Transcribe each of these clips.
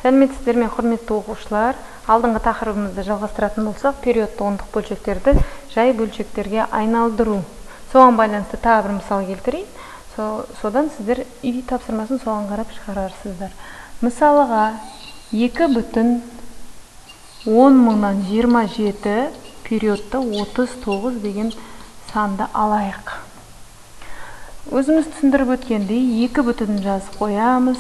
Сәлеметсіздер ме, құрметті оқушылар? Алдыңғы тақырыбымызды жалғастыратын болсақ, периодты ондық бөлшектерді жай бөлшектерге айналдыру. Соған байланысты тағы бір мысал келтірейін. Содан сіздер үй тапсырмасын соған қарап шығарарсыздар. Мысалыға 2,1027 периодты 39 деген санды алайық. Өзіміз түсіндіріп өткендей, 2 бүтінін жазып қоямыз,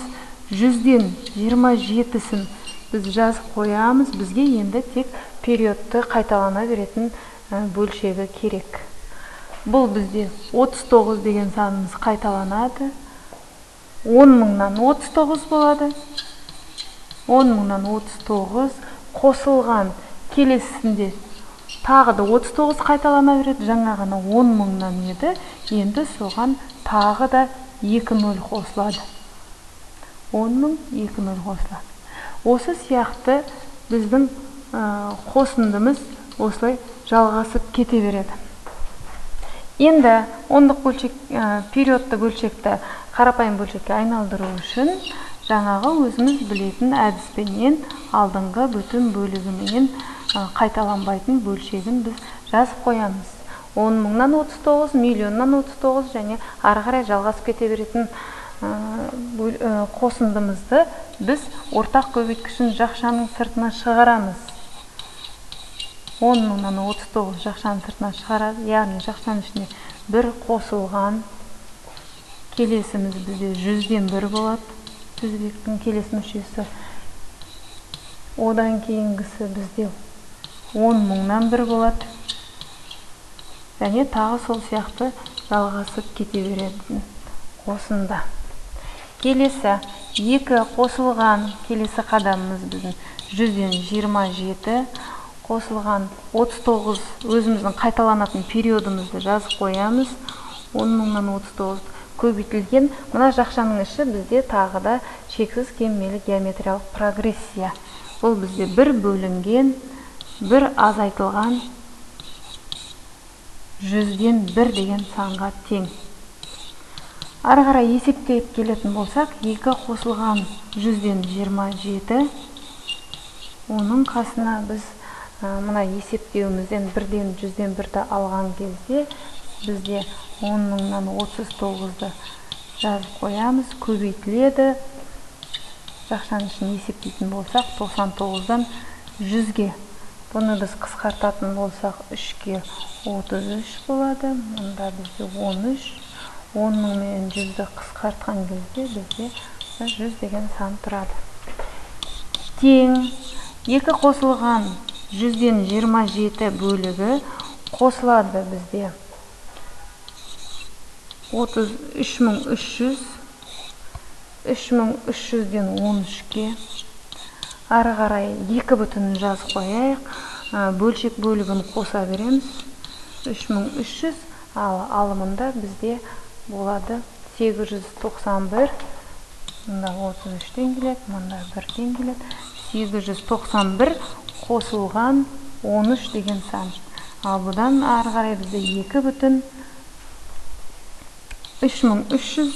100-ден 27-сін біз жазып қоямыз. Бізге енді тек периодты қайталана беретін бөлшегі керек. Бұл бізде 39 деген санымыз қайталанады. 10 мыңнан 39 болады. 10 мыңнан 39 қосылған келесісінде тағы да 39 қайталана береді. Жаңа ғана 10 мыңнан еді, енді соған тағы да 2 нөл қосылады. 10 мың 2 нөл қосылады. Осы сияқты біздің қосындымыз осылай жалғасып кете береді. Енді ондық бөлшек, периодты бөлшекті қарапайым бөлшекке айналдыру үшін жаңағы өзіміз білетін әдіспенен алдыңғы бүтін бөлігіменен қайталанбайтын бөлшегін біз жазып қоямыз. 10 мыңнан 39, миллионнан 39 және ары қарай жалғасып кете беретін қосындымызды біз ортақ көбейткішін жақшаның сыртына шығарамыз. 10 мыңнан 39 жақшаның сыртына шығарады, яғни жақшаның ішінде бір қосылған келесіміз бізде 100-ден 1 болады, тізбектің келесі мүшесі. Одан кейінгісі бізде 10 мыңнан 1 болады. Және тағы сол сияқты жалғасып кете береді қосында. Келесі 2 қосылған келесі қадамымыз біздің 100-ден 27 қосылған 39 өзіміздің қайталанатын периодымызды жазып қоямыз. 10 мыңнан 39 көбейтілген мына жақшаның іші бізде тағы да шексіз кемімелі геометриялық прогрессия. Бұл бізде бір бөлінген, бір азайтылған 100-ден 1 деген санға тең. Ары қарай есептеп келетін болсақ, 2 қосылған 100-ден 27, оның қасына біз мына есептеуімізден 1-ден 100-ден 1-ді алған кезде бізде 10 мыңнан 39-ды жазып қоямыз, көбейтіледі. Жақшаның ішін есептейтін болсақ, 99-дан 100-ге. Бұны біз қысқартатын болсақ, 3-ге 33 болады. Мұнда бізде 13. 10 мың мен 100-ді қысқартқан кезде бізде 100 деген сан тұрады. Тең 2 қосылған 100-ден 27 бөлігі қосылады бізде 33 300, 3300-ден 13-ке. Ары қарай 2 бүтінін жазып қояйық. Бөлшек бөлігін қоса береміз. 3300, ал алымында бізде болады 891. Мында 33-тен келеді, мында 1-тен келеді. 891 қосылған 13 деген сан. Ал бұдан ары қарай бізде 2 бүтін 3300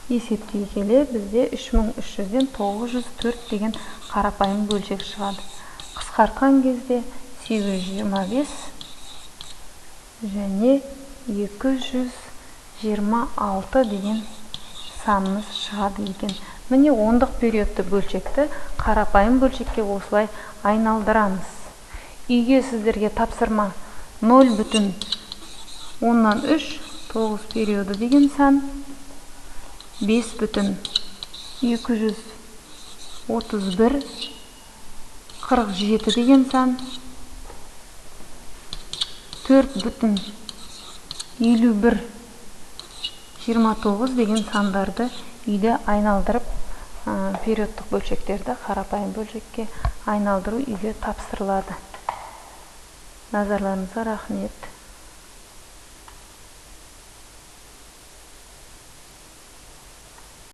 есептей келе бізде 3300-ден 904 деген қарапайым бөлшек шығады. Қысқартқан кезде 825 және 226 деген санымыз шығады екен. Міне ондық периодты бөлшекті қарапайым бөлшекке осылай айналдырамыз. Үйге сіздерге тапсырма 0,3 9 периоды деген сан, 5,231 47 деген сан, 4,51 29 деген сандарды үйде айналдырып, периодтық бөлшектерді қарапайым бөлшекке айналдыру үйге тапсырылады. Назарларыңызға рахмет.